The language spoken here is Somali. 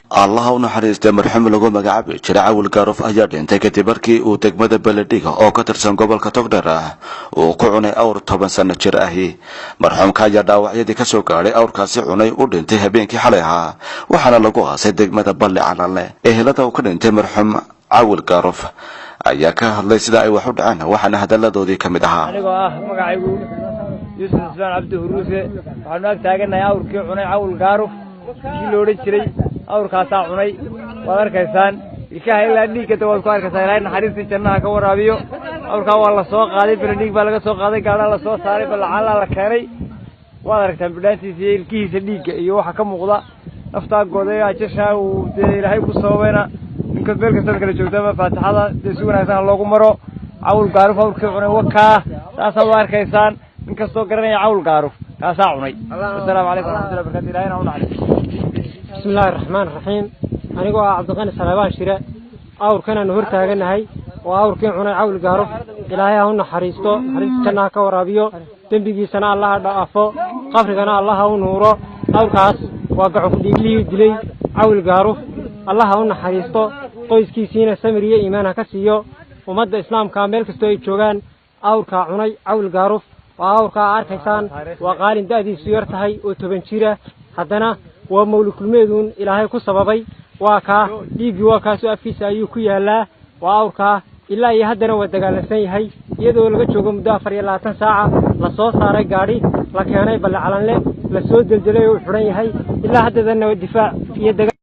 Allaha u naxariistay, marxuum lagu magacaabi jiray Cawil Gaaruf ayaa dhintay kadib markii uu degmada Beledhiga oo ka tirsan gobolka Togdheer uu ku cunay awr 10 sano jir ahi. Marxuumka ayaa dhaawacyadii kasoo gaadhay awrkaasi cunay u dhintay habeenkii xalay ahaa, waxaana lagu aasay degmada Balli Calanle. Ehelada uu ka dhintay marxuum Cawil Gaaruf ayaa ka hadlay sida ay wax u dhaceen, waxaana hadaladoodii ka mid ahaa: Anigoo ah magacaygu Yuusuf Cismaan Cabdi Huruuse, waxaanu ag taaganahay awrkii cunay Cawil Gaaruf kii la odhan jiray. Awrkaasaa cunay, waad arkaysaan ilkaha ilaa dhiiggada waad ku arkaysaa. Ilaahay naxariistii jannaha ka waraabiyo. Awrkaa waa la soo qaaday, Beledhiig baa laga soo qaaday, gaadhaa la soo saaray, Ballacaalaa la keenay. Waad aragtaan bidhaantiisa iyo ilkihiisa dhiigga iyo waxa ka muuqda. Naftaa goday, ajashaa uu dee Ilaahay ku sababayna. Ninka meel kastaad kala joogtaaba, faatixada dee si wanaagsan ha loogu maro. Cawl Gaaruf awrkii cunay wakaa, saasaad u arkaysaan. Nin kastoo garanaya Cawl Gaaruf kaasaa cunay. Wasalaamu calaykum waraxmatullahi barkatu. Ilahina u naxariisto. Bismi illaahi raxmaan raxiim. Anigoo ah Cabdiqani Saleebaan Shire, awrkanaanu hor taaganahay oo awrkii cunay Cawl Gaaruf. Ilaahay ha u naxariisto, naxariista jannaha ka waraabiyo, dembigiisana Allaha dhaafo, qabrigana Allaha u nuuro. Awrkaas waa gacan dhiiglihii dilay Cawl Gaaruf. Allaha u naxariisto, qoyskiisiina samir iyo iimaan ha ka siiyo. Ummadda Islaamka meel kastoo ay joogaan, awrkaa cunay Cawl Gaaruf waa awrkaa arkaysaan. Waa qaalin da'diisu yar tahay oo 10 jira, haddana waa mawlikulmeeduun Ilaahay ku sababay. Waa kaa dhiiggii, waa kaasoo afkiisa ayuu ku yaallaa. Waa awrkaa, ilaa iyo haddana waa dagaalansan yahay, iyadoo laga joogo muddo 24 saaca. La soo saaray gaadhi, la keenay Balle Calanle, la soo deldelay oo u xidhan yahay. Ilaa haddadana difaac iyo dagaa.